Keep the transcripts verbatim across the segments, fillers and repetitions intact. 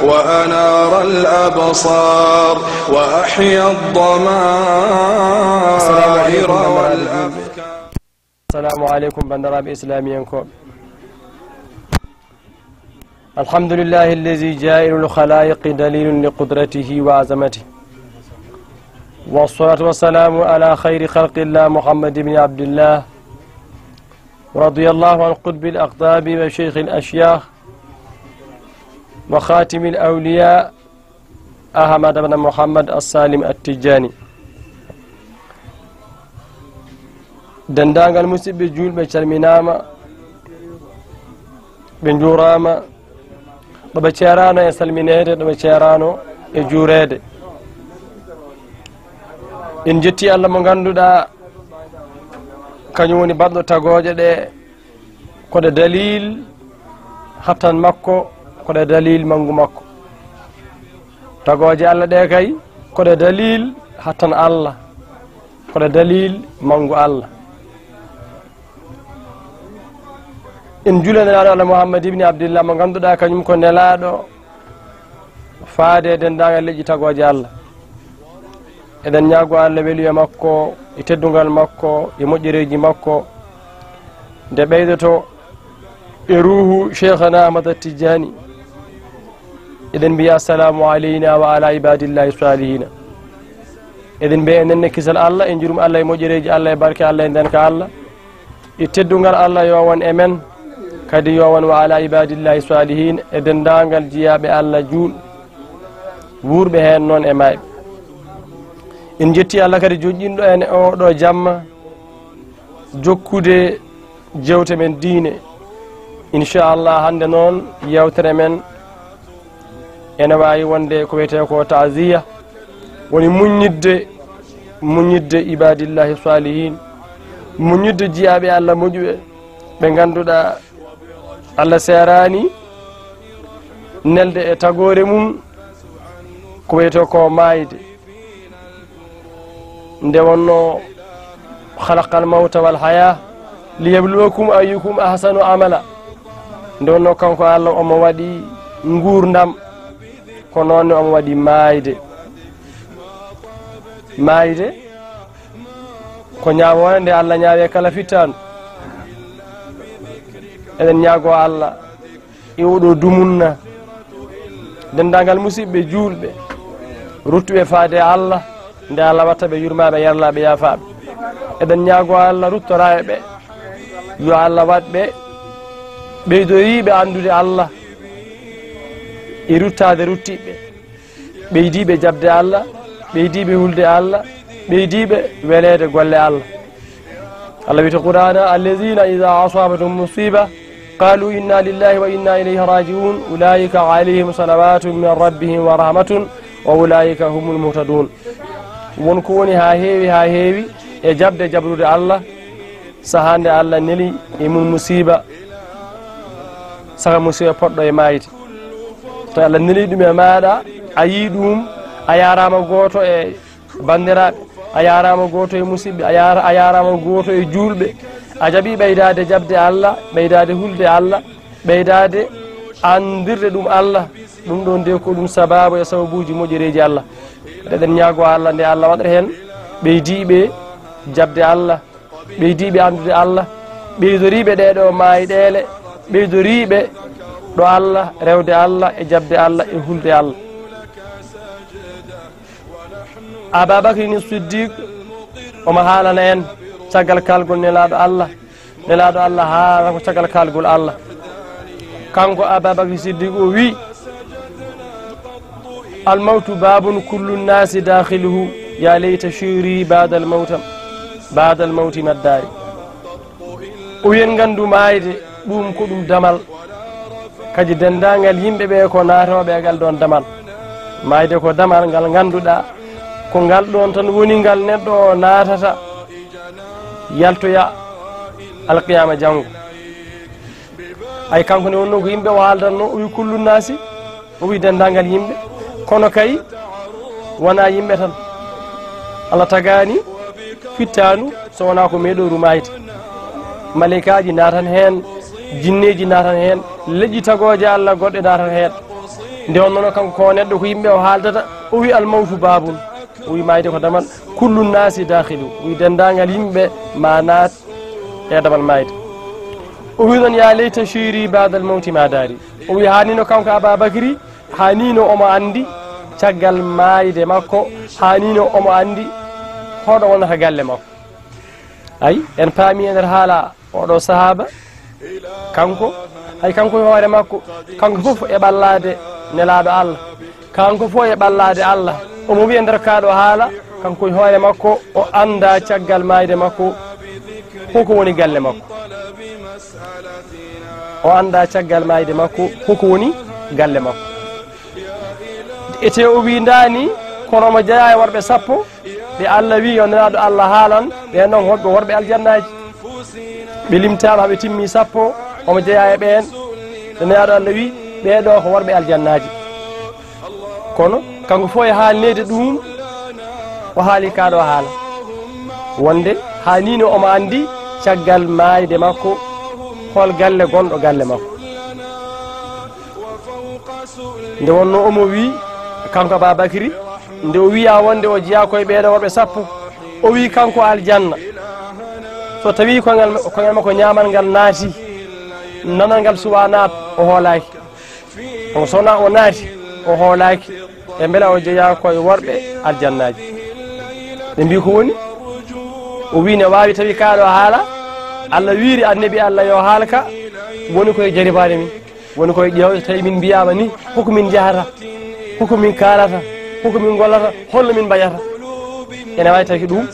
وأنار الأبصار وأحيا الضمائر والأفكار. Assalamu aleykum, banndiraaɓe islamiyankooɓe. الحمد لله الذي جاعل الخلائق دليل لقدرته وعظمته. والصلاة والسلام على خير خلق الله محمد بن عبد الله، رضي الله عن قطب الأقطاب وشيخ الأشياخ وخاتم الأولياء أحمد بن محمد السالم التجاني. Denndaangal musidɓe juulɓe calminaama, ɓe njuuraama, ɗo ɓe ceeraano e salmineede, ɗo ɓe ceeraano e juureede. En njetti Allah mo ngannduɗaa, kañum woni baɗɗo tagooje ɗe, ko ɗe dalil hattan makko, ko ɗe dalil manngu makko. Tagooje Allah ɗe kay, ko ɗe dalil hattan Allah, ko ɗe dalil manngu Allah. En njuula nelaaɗo Allah Muhammad ibni Abdillah mo ngannduɗaa kañum ko nelaaɗo faade e denndaangal leƴƴi tagooje Allah. Eɗen ñaago Allah weliyo makko e teddungal makko e moƴƴereeji makko nde ɓeydoto e ruuhu Cheikhana Ahmad Tijani. Eɗen mbiya assalamu aleyna wa ala ibadillahi salihina. Eɗen mbiya enen ne kisal Allah e njurum Allah e moƴƴereeji Allah e barke Allah e ndenka Allah e teddungal Allah yo won e men, kadi yo won wa ala ibadillahi salihin e denndaangal jiyaaɓe Allah juul, wuurɓe heen noon e maayɓe. En njetti Allah kadi joƴƴinɗo en e oo ɗoo jamma, jokkude jeewte men diine. Inchallah, hannde noon yeewtere men ene waawi wonde ko wiyetee ko taaziya, woni muññidde, muññidde ibadillahi salihin, muññidde jiyaaɓe Allah moƴƴuɓe ɓe ngannduɗaa Allah seeraani nelde e tagoore mum ko wiyetee ko maayde. Nde wonno خلق الموت والحياة ليبلوكم أيكم أحسن عملا. Nde wonno kanko Allah omo waɗi nguurndam, ko noon ne omo waɗi maayde. Maayde ko ñaawoore nde Allah ñaawi e kala fittaandu. Eɗen ñaago Allah e oɗo dumunna denndaangal musidɓe juulɓe ruttuɓe faade e Allah, nde Allah watta ɓe yurmaaɓe, yarlaaɓe, yaafaaɓe. Eɗen ñaago Allah ruttoraaɓe ɓe, yo Allah waɗ ɓe ɓeydoriiɓe anndude Allah e ruttaade ruttiɓe, ɓeydiiɓe jaɓde Allah, ɓeydiiɓe hulde Allah, ɓeydiiɓe weleede golle Allah. Allah wiyta Qur'aana: الذين إذا أصابتهم مصيبة قالوا إنا لله وإنا إليه راجعون أولئك عليهم صلوات من ربهم ورحمة وأولئك هم المهتدون. Won ko woni haa heewi, haa heewi e jaɓde jaɓrude Allah, sahaa nde Allah neli e mum musiiba, saka musiiba poɗɗo e maayde. To Allah neli ɗum e maaɗa, a yii ɗum, a yaaraama gooto e banndiraaɓe, a yaaraama gooto e musidɓe, a yaara-, a yaaraama gooto e juulɓe. A jaɓii ɓeydaade jaɓde Allah, ɓeydaade hulde Allah, ɓeydaade anndirde ɗum Allah. Ɗum ɗoon de ko ɗum sabaabu e sababuuji moƴƴereeji Allah. Eɗen ñaago Allah nde Allah waɗata heen ɓeydiiɓe jaɓde Allah, ɓeydiiɓe anndude Allah, ɓeydoriiɓe ɗee ɗoo maayɗeele, ɓeydoriiɓe ɗo Allah, rewde Allah e jaɓde Allah e hulde Allah. Ababakrin Siddiq omo haalana en caggal kaalgol Nelaaɗo Allah. Nelaaɗo Allah haala ko caggal kaalgol Allah. Kanko Ababakri Siddiq o wi: الموت باب كل الناس داخله يا ليت شعري بعد الموت، بعد الموت ما الدار. O wi en nganndu maayde ɗum ko ɗum damal. Kadi denndaangal yimɓe ɓe ko naatooɓe e ngal ɗoon damal. Maayde ko damal ngal ngannduɗaa ko ngal ɗoon tan woni ngal neɗɗo o naatata yaltoya alqiyaama janngo. Ay kanko ne wonno ko yimɓe o haaldanno, o wi kullu naasi, o wi denndaangal yimɓe, kono kay wonaa yimɓe tan. Allah tagaani fittaandu so wonaa ko meeɗooru maayde. Maleykaaji naatan heen, jinneeji naatan heen, leƴƴi tagooje Allah goɗɗe naatan heen. Nde wonnoo kanko ko neɗɗo, ko yimɓe o haaldata, o wi: "Al mawtu baabun." O wi: "Maayde ko damal. Kullu naasi daakhilu." O wi: "Denndaangal yimɓe ma naat e damal maayde." O wi noon: "Yaa layta shiiri baadal mawti ma daari." O wi haanino kanko Abaa Bakri, haanino omo anndi caggal maayde makko, haanino omo anndi hoɗo wonata galle makko. Ay, en paami e nder haala oɗo sahaaba, kanko, hay kanko e hoore makko, kanko fof e ɓallaade Nelaaɗo Allah, kanko fof e ɓallaade Allah. Omo wiya nder kaa ɗoo haala, kanko e hoore makko, o anndaa caggal maayde makko, hoko woni galle makko. O anndaa caggal maayde makko, hoko woni galle makko. Ete o windaani, kono omo jeyaa e worɓe sappo, ɓe Allah wi yo Nelaaɗo Allah haalan, ɓeen noon wonɓe worɓe aljannaaji. Ɓe limtaama, ɓe timmi sappo, omo jeyaa e ɓeen, ɓe Nelaaɗo Allah wi, ɓee ɗoo ko worɓe aljannaaji. Kono kanko fof e haalneede ɗum, o haali kaa ɗoo haala, wonde haanino omo anndi caggal maayde makko, hol galle gonɗo galle makko. Nde wonnoo omo wi, kanko Abaa Bakri, nde o wiya wonde o jeyaa koye ɓee ɗoo worɓe sappo, o wi kanko aljanna, so tawi koŋal, koŋal makko ñaamal ngal naati, nanal ngal suwaa naat, o hoolaaki. Kono so wonaa o naati, o hoolaaki, e mbela o jeyaa koye worɓe aljannaaji. Ɓe mbi ko woni? O wi ne waawi tawi kaa ɗoo haala, Allah wiiri annabi Allah yo haal ka, woni koye jaribaade min. Woni koye ƴeewde, tawi min mbiyaama ni, hoko min njahata, hoko min kaalata, hoko min ngollata, holno min mbayata? Ene waawi taki ɗum,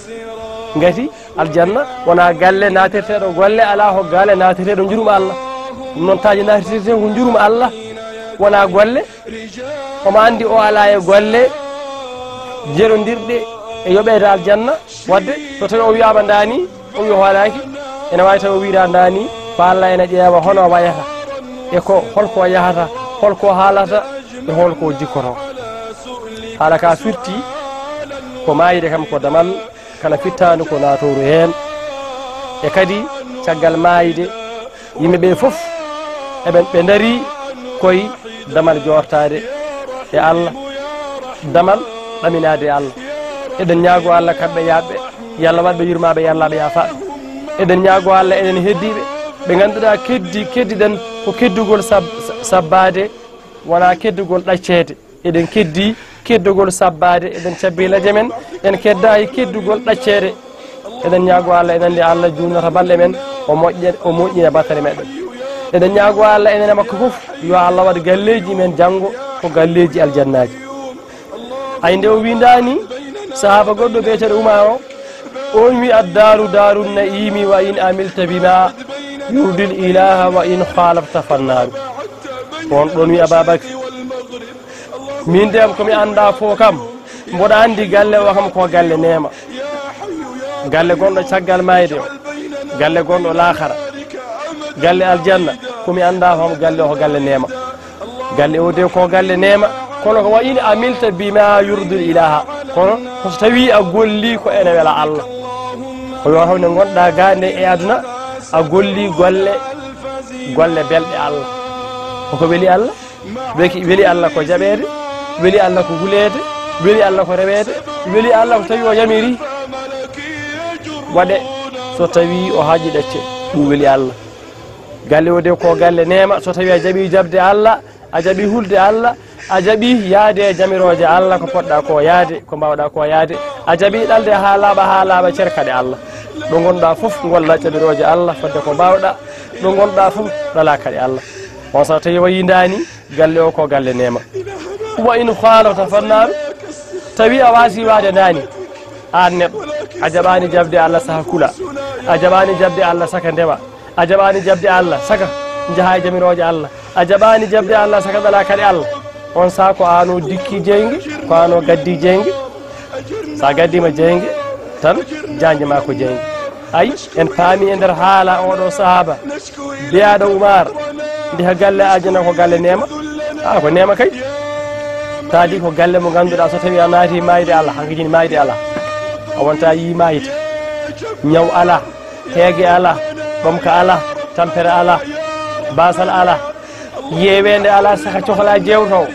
ngati aljanna wonaa galle naatirteeɗo golle, alaa ko galle naatirteeɗo njurum Allah. Ɗum noon, taaji naatirteeɗo ko njurum Allah, wonaa golle. Omo anndi o alaa e golle jerondirɗe e yoɓeede aljanna. Wadde so tawi o wiyaama ndaani, o wi o hoolaaki, ene waawi tawi o wiiraa ndaani, ko Allah ene ƴeewa hono o wayata, e ko, holko o yahata, holko o haalata, e holko o jikkoto. Haala ka firti ko maayde kam ko damal, kala fittaandu ko naatooru heen. E kadi caggal maayde, yimɓe ɓe fof eɓen, ɓe ndarii koye damal joortaade e Allah, damal ɗaminaade e Allah. Eɗen ñaagoo Allah kamɓe yaaɓe, yo Allah waɗ ɓe yurmaaɓe, yo Allah ɓe yaafaaɓe. Eɗen ñaagoo Allah enen heddiiɓe, ɓe ngannduɗaa keddi, keddiɗen ko keddugol sab-, sabbaade, wonaa keddugol ɗacceede. Eɗen keddi keddugol sabbaade, eɗen cabbi laje men, en keddaaki keddugol ɗacceede. Eɗen ñaagoo Allah, enen nde Allah juulnata balɗe men, o moƴƴe-, o moƴƴina battane meɗen. Eɗen ñaagoo Allah, enen e makko fof, yo Allah waɗ galleeji men janngo ko galleeji aljannaaji. Ay nde o windaani, sahaaba goɗɗo biyeteeɗo Umar o, on wi: "Ad-daaru daaru na'iimi wa in amilta bima yurdil ilaaha wa in khaalafta fannaaru." On ɗon wi Abaa Bakr, min de am ko mi anndaa fof kam, mboɗo anndi galle o kam ko galle neema. Galle gonɗo caggal maayde o, galle gonɗo laakara, galle aljanna, ko mi anndaa fof kam galle o ko galle neema. Galle o de ko galle neema, kono ko wa in amilta bima yurdil ilaaha. Kono ko so tawi a golli ko ene wela Allah. Ko yo taw nde ngonɗa ga nde e aduna, a golli golle, golle belɗe Allah. Koko weli Allah? Weki-, weli Allah ko jaɓeede, weli Allah ko huleede, weli Allah ko reweede, weli Allah ko tawi o yamiri. Waɗe so tawi o haji ɗacce, ɗum weli Allah. Galle o de ko galle neema, so tawi a jaɓi jaɓde Allah, a jaɓi hulde Allah, a jaɓi yaade e jamirooje Allah, ko poɗɗa ko yaade, ko mbawɗa ko yaade, a jaɓi ɗalde haa laaɓa, haa laaɓa cerkaɗe Allah. Ɗo ngonɗa fof, ngolla jamirooje Allah fodde ko mbawɗa, ɗo ngonɗa fof ɗala kaɗe Allah. On so tawi o yindaani, galle o ko galle neema. Wa in khaalafta fannaaru, tawi a waasi waade naani, aan neɗɗo, a jaɓaani jaɓde Allah saka kula, a jaɓaani jaɓde Allah saka ndewa, a jaɓaani jaɓde Allah saka njaha e jamirooje Allah, a jaɓaani jaɓde Allah saka ɗala kaɗe Allah. On saa ko aan o dikki jeynge, ko aan o gaddi jeynge. Sa gaddiima jeynge tan, jaanji ma ko jeynge. Ay, en paami e nder haala oɗo sahaaba, biyaaɗo Umar, nde ko galle aljanna ko galle neema. A, ko neema kay. Taadi ko galle mo ngannduɗaa so tawi a naati maayde Allah, hankijini maayde Allah. A wonta yii maayde. Ñaw alaa. Heege alaa, ɗomka alaa, tampere alaa, baasal alaa, yeeweende alaa, saka cohlaa jeewtoowo.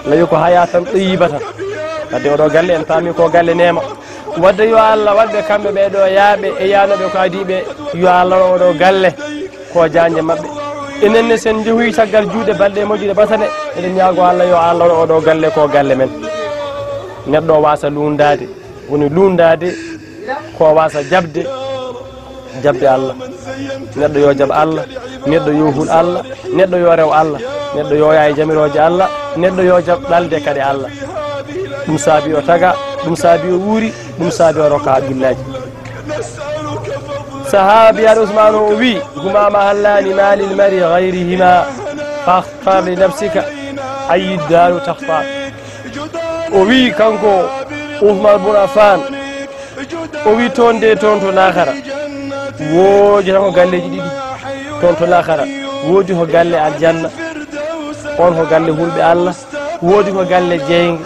Lawi ko hayatan tayyibatan. Wadde oɗo galle en paami ko galle neema. Wadde yo Allah waɗɓe kamɓe ɓee ɗo yaaɓe e yaanooɓe ko adii ɓe, yo Allah waɗ oɗo galle ko jaanje maɓɓe. Enen ne sen njehoyi caggal juuɗe balɗe e moƴƴude batane, eɗen ñaago Allah yo Allah waɗ oɗo galle ko galle men. Neɗɗo o waasa luundaade, woni luundaade ko waasa jaɓde, jaɓde Allah. Neɗɗo yo jaɓ Allah, neɗɗo yo hul Allah, neɗɗo yo rew Allah, neɗɗo yo yaay jamirooje Allah, neɗɗo yo jaɓ ɗalde kadi Allah. Ɗum saabi o taga, ɗum saabi o wuuri, ɗum saabi o rokka haqillaaji. Sahaabiyaaɗo Usmaan o wiyi: "Huma mahallaani ma lil mar'i gayrihima, fakhtar li nafsika, ayyi daaru takhtar." O wiyi kanko Usmaan bun Affaan, o wiyi toon de, toon to laakara, woodi tan ko galleeji ɗiɗi. Toon to laakara, woodi ko galle aljanna, on ko galle hulɓe Allah, woodi ko galle jeynge,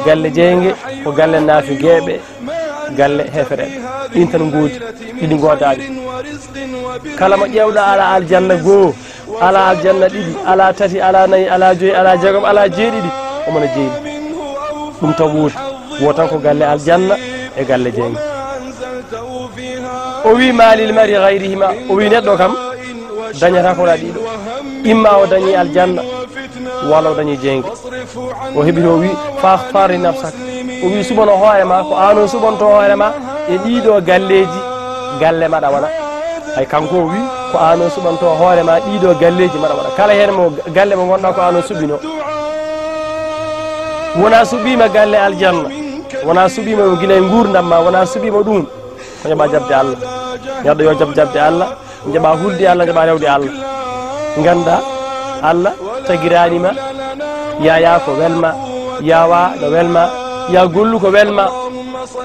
galle jeynge ko galle naafigeeɓe, galle heefereɓe. Ɗin tan ngoodi, ɗiɗi ngoodaani. Kala mo ƴeewɗa ala aljanna goo, ala aljanna ɗiɗi, ala tati, ala nayi, ala joyi, ala jegom, ala jeeɗiɗi, omo no jeeɗi. Ɗum tan woodi. Wo tan ko galle aljanna e galle jeynge. O wi: "Ma lil mar'i gayrihima." O wi neɗɗo kam dañata ko ɗiɗo. Imma o dañi aljanna, walla o dañi jeynge. O heɓi to o wi: "Fakhtar li nafsak." O wi: "Suɓano hoore ma, ko an o suɓanto hoore ma e ɗiɗo galleeji, galle maɗa wona." Hay kanko o wi: "Ko an o suɓanto hoore ma ɗiɗo galleeji maɗa wona." Kala heen mo galle mo ngonɗa ko an o suɓino. Wona suɓima galle aljanna, wona suɓima o gila e nguurndam ma, wona suɓima ɗum, ko jaɓa jaɓde Allah. Neɗɗo yo jaɓ jaɓde Allah. Njaɓa hulde Allah, njaɓa rewde Allah. Ngannda Allah tagiraani ma, ya yaa ko welma, ya wa no welma, ya gollu ko welma,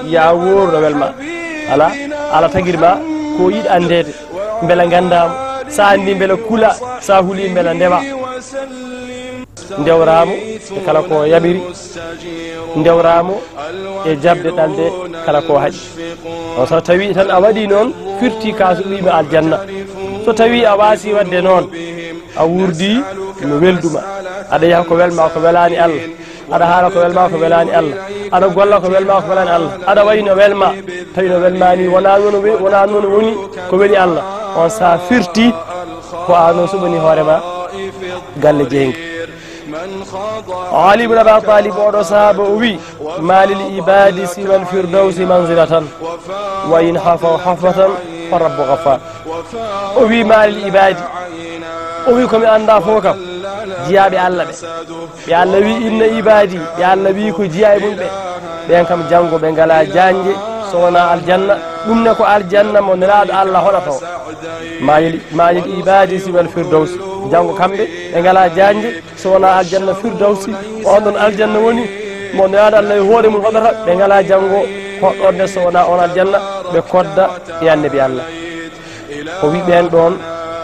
ya wooru no welma. Ala, Allah tagir ma ko yiɗ anndeede. Mbela nganndaamo, sa anndi mbela kula, sa huli mbela ndewa. Ndewraamo e kala ko yamiri, ndewraamo e jaɓde ɗalde kala ko haɗi. On so tawi tan a waɗi noon, firti ka suɓiima aljanna. So tawi a waasi waɗde noon, a wurdi no welduma. Aɗa yaha ko welma, ko welaani Allah. Aɗa haala ko welma, ko welaani Allah. Aɗa golla ko welma, ko welaani Allah. Aɗa wayi no welma, tawi no welma ni wona noon we-, wona noon woni ko weli Allah. On sa firti ko an o suɓani hoore ma galle jeynge. Ali ibn Abi Talib, oɗo sahaaba, o wi: "Ma lil ibadi siwal firdawsi manzilatan, wa in hafaw hafatan fa rabbu ghaffar." O wi: "Ma lil ibadi." O wi: "Ko mi annda fof kam, jiyaaɓe Allah ɓe." Ɓe Allah wi: "Inna ibadi." Ɓe Allah wi ko jiyaa e mum ɓe. Ɓen kam janngo ɓe ngala jaanje so wona aljanna. Ɗum ne ko aljanna mo Nelaaɗo Allah hoɗata o. Ma lil, ma lil ibadi siwal firdawsi. Janngo kamɓe ɓe ngala jaanje so wona aljanna firdawsi. On ɗon aljanna woni mo Nelaaɗo Allah e hoore mum hoɗata. Ɓe ngala janngo hoɗorde so wona on aljanna. Ɓe kodda e annabi Allah. O wi ɓeen ɗoon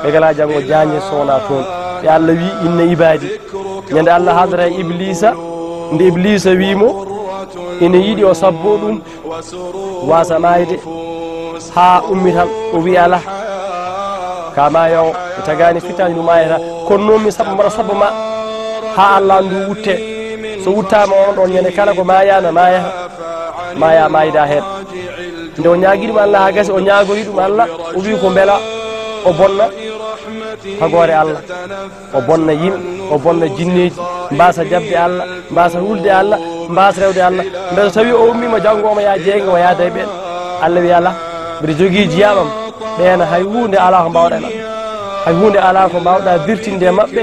ɓe ngala janngo jaanje so wona toon. Ɓe Allah wi: "Inna ibadi." Ñande Allah haaldata e Ibliisa, nde Ibliisa wi mo ina yiɗi o sabbo ɗum, waasa maayde haa ummital, o wi: "Alaa, ka maaya o, mi tagaani fittaani ndu maayata, kono noon mi sabbo, mbaɗa sabbo ma haa Allah ndu wutte. So wuttaama on ɗoon ñande kala ko maaya na maaya, maaya maayda heen." Nde o ñaagii ɗum Allah haa gasi, o ñaagoyi ɗum Allah, o wi ko mbela o bonna tagoore Allah, o bonna yimɓe, o bonna jinneeji, mbaasa jaɓde Allah, mbaasa hulde Allah, mbaasa rewde Allah. Mbela so tawi o ummiima janngo omo yaha jeynge, o yaada e ɓeen. Allah wi: "Alaa, mbiɗa jogii jiyaaɓe am, ɓeen hay huunde alaa ko mbaawɗa e maɓɓe. Hay huunde alaa ko mbaawɗa dirtinde e maɓɓe,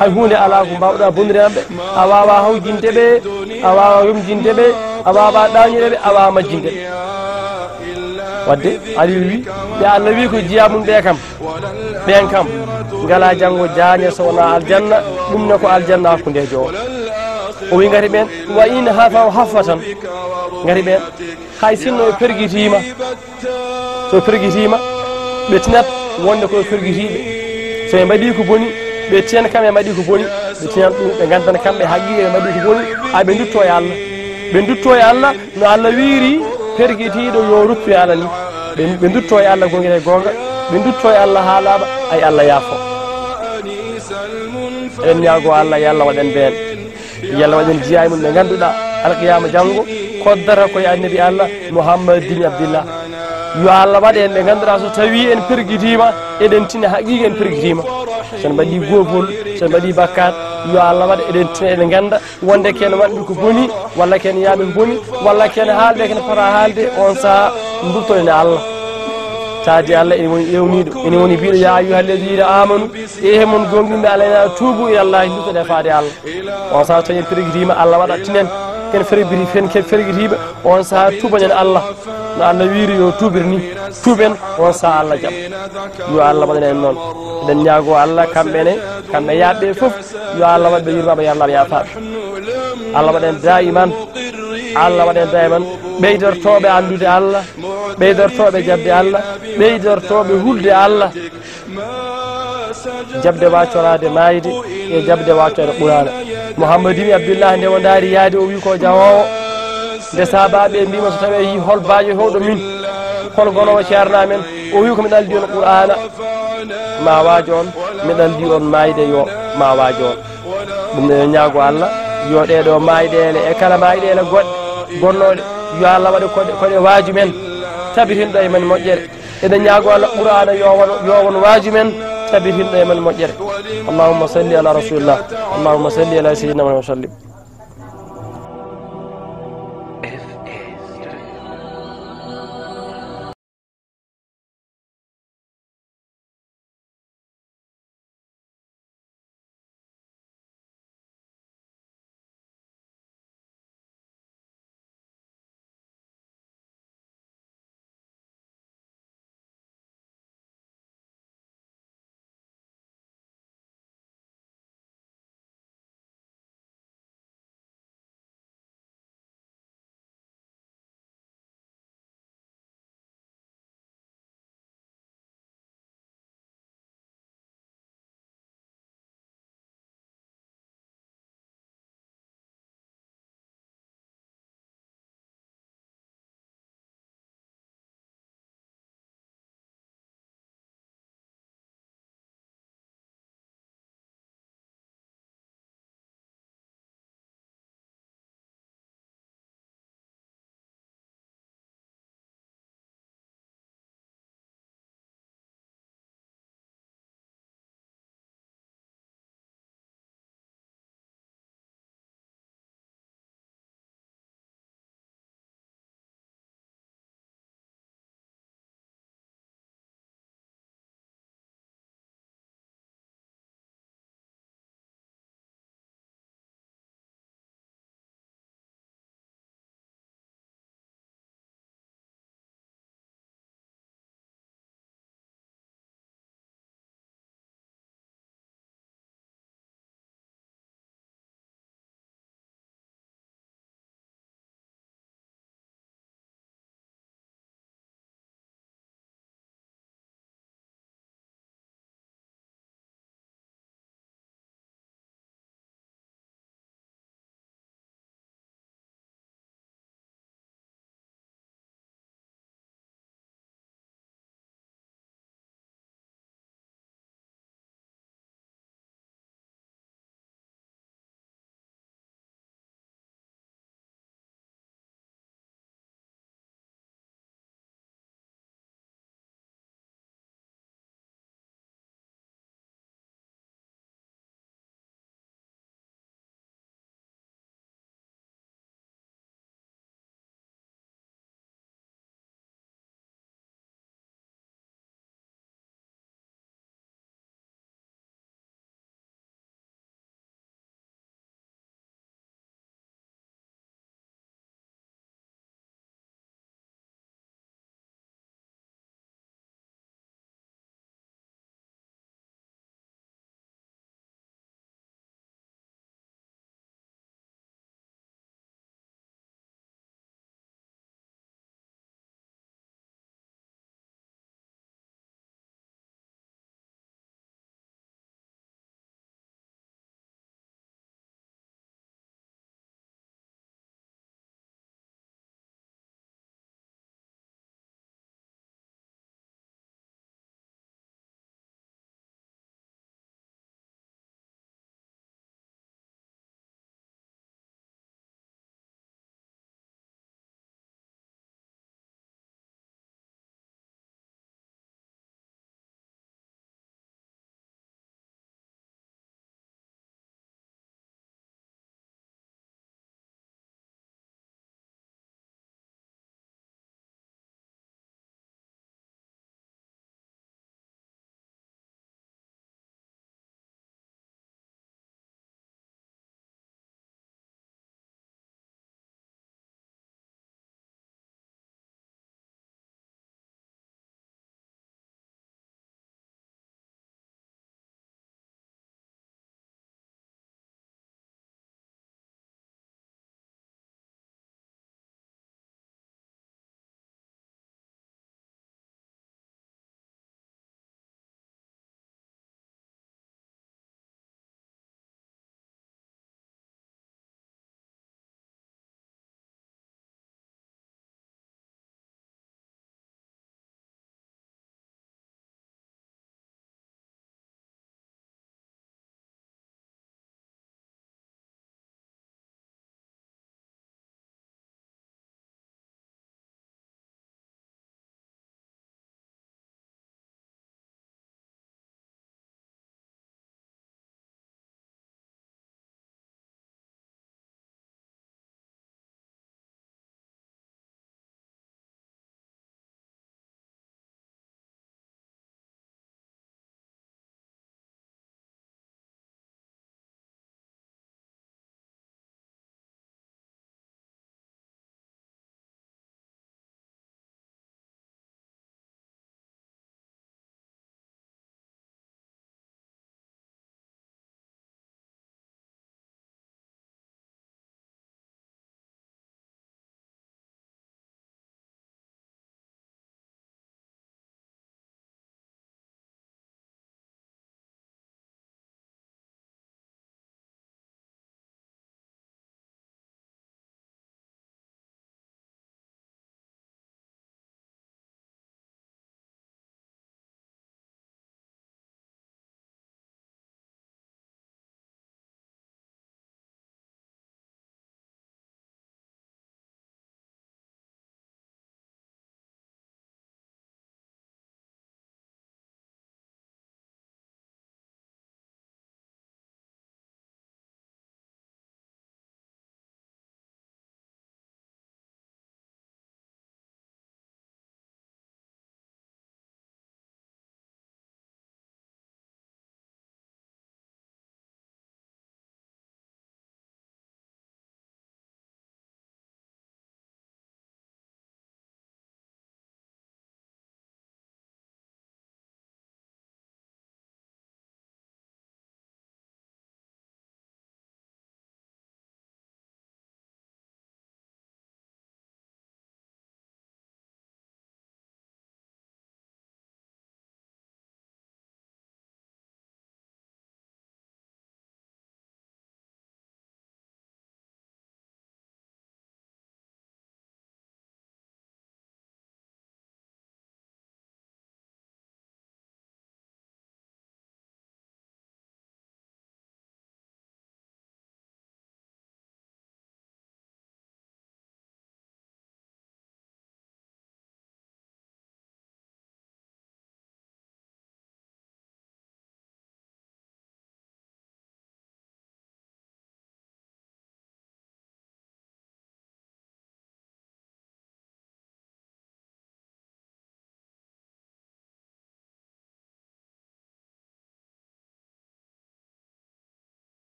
hay huunde alaa ko mbaawɗa bonnude e maɓɓe. A waawaa hawjinde ɓe, a waawaa yomjinde ɓe, a waawaa ɗaanire ɓe, a waawaa majjinde ɓe." Wadde Aliyu wi, ɓe Allah wi ko jiyaa mum ɓe kam, ɓeen kam ngalaa janngo jaanye so wonaa aljanna, ɗum ne ko aljanna hakkundeejo o. O wi ngati ɓeen, "Wa in hafaw hafatan," ngati ɓeen, hay sinno ɓe pergitiima, so ɓe pergitiima, ɓe tinat wonde ko ɓe pergitiiɓe. So ɓe mbaɗii ko boni, ɓe tinat kamɓe mbaɗii ko boni, ɓe tinat ɗum, ɓe nganndana kamɓe haqiiqe ɓe mbaɗii ko boni, haa ɓe nduttoo e Allah. Ɓe nduttoo e Allah, no Allah wiiri, pergitiiɗo yo ruttu e Allah ni. Ɓe, ɓe nduttoo e Allah gongel e goonga, ɓe nduttoo e Allah haa laaɓa, ay Allah yaafo. Eɗen ñaagoo Allah, yo Allah waɗ en ɓeen. Yo Allah waɗ en jiyaa e mum ɓe ngannduɗaa alqiyaama janngo koddata ko e Annabi Allah Muhammad bin Abdillah. Yo Allah waɗ en ɓe ngannduɗaa so tawii en pergitiima, eɗen tina haqiiqa en pergitiima. So en mbaɗii goofol, so en mbaɗii bakkaat, yo Allah waɗ eɗen tina, eɗen ngannda wonde ko en waɗɓe ko boni, walla ko en yaaɓe ko boni, walla ko en haalɓe ko en potaa haalde, oon sahaa nduttoɗen e Allah. Taadi Allah ene woni ewniiɗo, ene woni biyɗo, "Yaa ayyuhal ladiina aamanu, e he mon goongɗinɓe Allah, ina tuubu ila Allahi, nduttoɗen faade Allah." Oon sahaa so tawii en pergitiima, Allah waɗa tinen, ko en fergiti-, ko en fergitiiɓe, oon sahaa tuubanen Allah. No Allah wiiri yo tuubir ni, tuuben, oon sahaa Allah jaɓa. Yo Allah waɗan en noon. Eɗen ñaagoo Allah, kamɓe ne, kamɓe yaaɓe fof, yo Allah waɗ ɓe yurmaama, yo Allah yaafa ɓe. Allah waɗ en daa'iman, Allah waɗ en daa'iman ɓeydortooɓe anndude Allah, ɓeydortooɓe jaɓde Allah, ɓeydortooɓe hulde Allah, jaɓde waccoraade maayde e jaɓde waccoraade Qur'aana. Muhammad ibn Abdillah, nde o ndaari yaade, o wi ko jawoowo. Nde sahaabaaɓe ɓe mbiima, "So tawii hol baajo hewɗo min, hol gonoowo ceernaa men?" O wi, "Ko mi ɗaldi on Qur'aana, ma waajo on, mi ɗaldi on maayde, yo ma waajo on." Ɗum ɗo yo ñaago Allah, yo ɗee ɗoo maayɗeele e kala maayɗeele goɗɗe gonnooɗe, yo Allah waɗe koɗe, koɗe waaju men, tabitinɗo e men moƴƴere. Eɗen ñaago Allah, Qur'aana yo won, yo won waaju men, tabitinɗo e men moƴƴere. Allahumma salli ala rasulillah. Allahumma salli ala sayyidina Muhammad wa sallim.